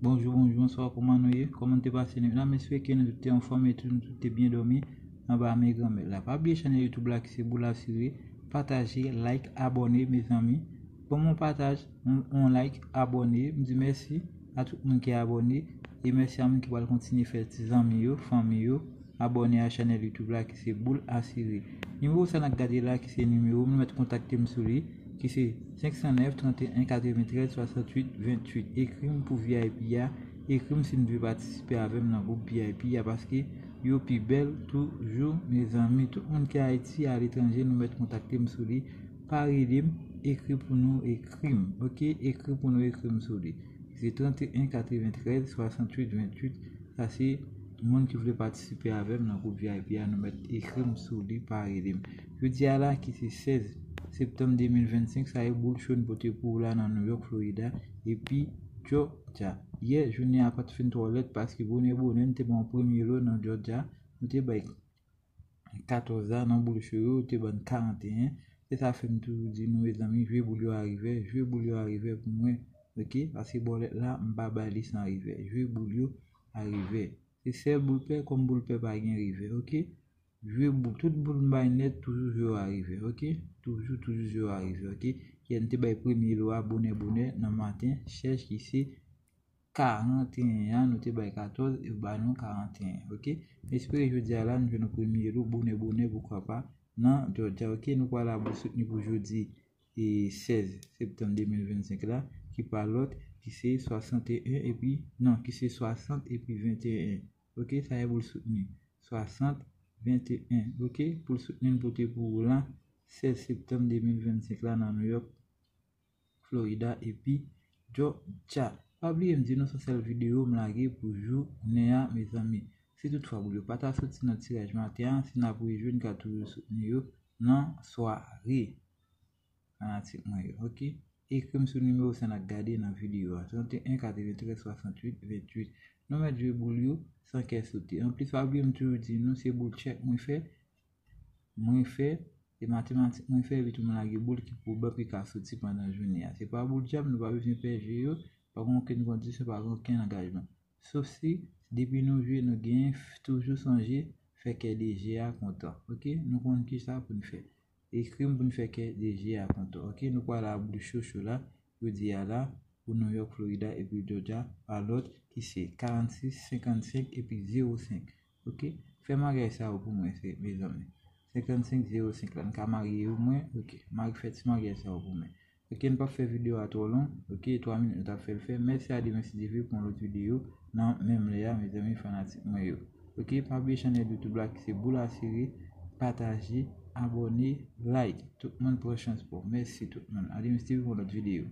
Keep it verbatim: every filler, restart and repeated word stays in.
Bonjou, bonjou, bonswa, kòman nou ye? Kòman nou te pase nwit la? M espere ke nou tout te anfòm e tout nou tout te byen dòmi anba men Granmèt la. Pa bliye chanèl YouTube la ki se Boul Asire. Pataje, like, abòne, mezanmi. Ban m yon pataj, yon, yon like, abòne. M di mèsi a tout moun ki abòne. E mèsi a moun ki pral kontinye fè ti zanmi yo, fanmi yo, abòne a chanèl YouTube la ki se Boul Asire. Nimewo sa n ap gade la ki se nimewo m, nou mèt kontakte m sou li, ki se senk san nèf, trant e en, katreventrèz, swasanntuit, venntuit. Ekri m pou V I P a, ekri m si n vle patisipe avè m nan gwoup V I P a, paske yo pi bèl toujou, mezanmi. Tout moun ki Ayiti, aletranje, nou mèt kontakte m sou li. Pa rele m, ekri pou nou, ekri m, oke? Ekri pou nou, ekri m sou li. Se trant e en, katreventrèz, swasanntuit, venntuit. Sa se moun ki vle patisipe avè m nan gwoup V I P a, nou mèt ekri m sou li, pa rele m. Jodi a la, ki se sèz septanm de mil vennsenk, sa e boul cho n pote pou ou la nan New York, Florida, epi Georgia. Yè, jounen an pa t fin twò lèd paske bonè bonè, n te ban yon premye lo nan Georgia, nou te bay katòz la nan boul cho yo, te ban n karant e en. Se sa fè m toujou di nou, mezanmi, jwe boul yo a revè, jwe boul yo a revè pou mwen, oke? Paske bòlèt la, m pa bay li san revè. Jwe boul yo a revè. Se sèl boul pè, kòm boul pè pa gen revè, oke? Jwe boul, tout boul m bay nèt, toujou jwe yo a revè, oke? Toujou, toujou jwe yo a revè, oke? Yè n te bay premye lo a bonè bonè nan maten, chèch ki se karant e en an, nou te bay katòz, e yo ba nou karant e en, oke? M espere jodi a la, nou jwenn yon premye lo, bonè, bonè, poukwa pa, nan Georgia, oke? Nou pral la boul soutni pou jodi, e sèz septanm de mil vennsenk la, ki pa lòt, ki se swasant e en, epi, non, ki se swasant epi vennteyen, oke? Sa e boul soutni, swasant, vennteyen, oke? Boul soutni n pote pou ou la, sèz septanm de mil vennsenk la, nan New York, Florida, epi Georgia. Pa bliye m di nou se yon sèl videyo m lage pou jounen an, mezanmi. Si toutfwa boul yo pa ta soti nan tiraj maten an, si n ap rejwe, n ka toujou soutni yo nan sware. Fanatik mwen yo, oke? Ekri m sou nimewo sa n ap gade nan videyo a, trant e en, katreventrèz, swasanntuit, venntuit. Nou mèt jwe boul yo san kè sote. Anplis, pa bliye m toujou di nou, se boul tchèk mwen fè, mwen fè, se matematik mwen fè, epi tou m lage boul ki pwobab ki ka soti pandan jounen an. Se pa boul djab, nou pa bezwen pè jwe yo, pa gen okenn kondisyon, pa gen okenn angajman. Sof si, depi nou jwe, nou genyen, f- toujou sonje fè kè de jè a kontan. Oke? Nou konn kisa pou n fè. Ekri m pou n fè kè de jè a kontan. Oke? Nou pral la boul cho cho la, jodi a la, pou New York, Florida, epi Georgia, pa lòt, ki se karannsis, senkannsenk, epi zewo senk. Oke? Fè maryaj sa yo pou mwen, se, mezanmi. Senkannsenk zewo senk la, n ka marye yo mwen, oke. Mari, fè ti maryaj sa yo pou mwen. Oke, n p ap fè videyo a twò long. Oke, twa minit nou t ap fè l fè. Mèsi a Demen si Dye vle pou yon lòt videyo nan menm lè a, mezanmi, fanatik mwen yo. Oke, pa bliye chanèl YouTube la ki se Boul Asire, pataje, abòne, like. Tout moun pran chans pou. Mèsi tout moun. A Demen si Dye vle pou yon lòt videyo.